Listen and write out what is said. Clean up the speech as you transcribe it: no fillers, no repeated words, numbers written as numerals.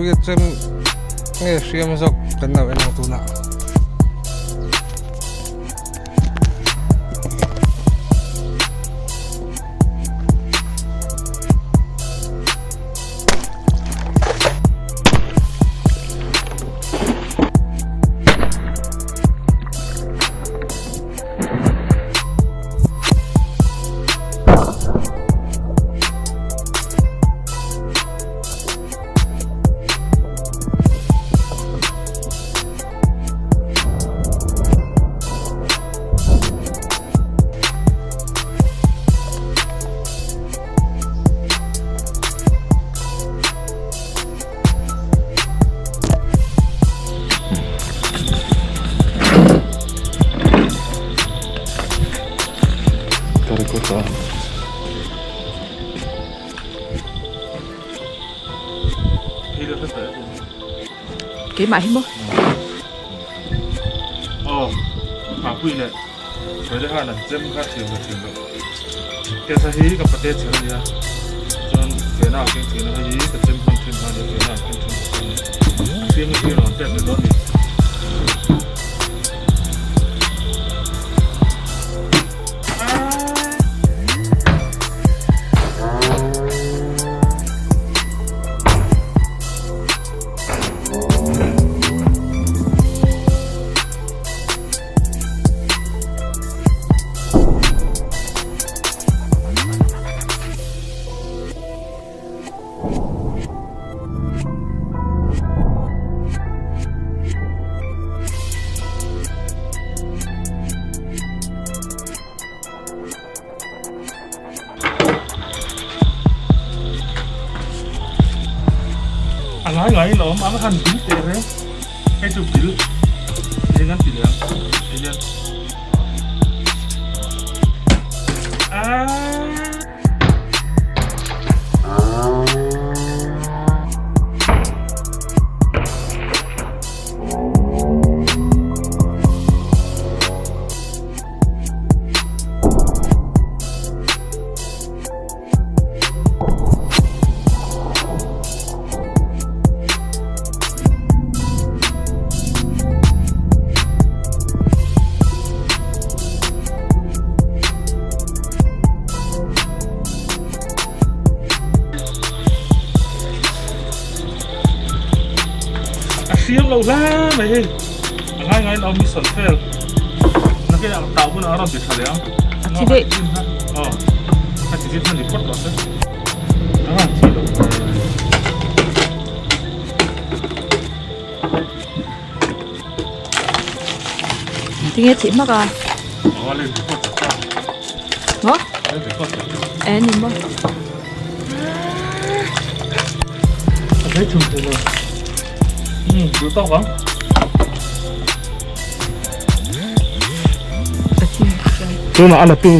Puia chem nge hriam zawk kan lo en ang tunah. Keimah hi maw? Aw, Papui leh Hruaite khan an chem kha thiam lo thiam lo. Kesa hi ka pate chher a nia, chuan Fena a keng thin a, hei hi ka chem hman thin kha a nia, Fena a keng thin bawk a nia. A hriam hi rawn test leh dawn a ni. A ngai ngai lawm a va han bil teh reng hei chu bil eng an ti leh ang hei hian aaa. A hriam lo hle mai hei a ngai ngai in a awm hi sawn fel nakin ah tah hunah a rawn ti tha leh ang A thi daih. Aw a ti zin khan report rawh se a rawn thi lo. Tinge thih hmak a? Aw a lem record tak ta. Maw? A lem record tak ta. E ni maw? A thei thum thei lo. Hmm, duh tawk ang. A thi. Tunah a la tu.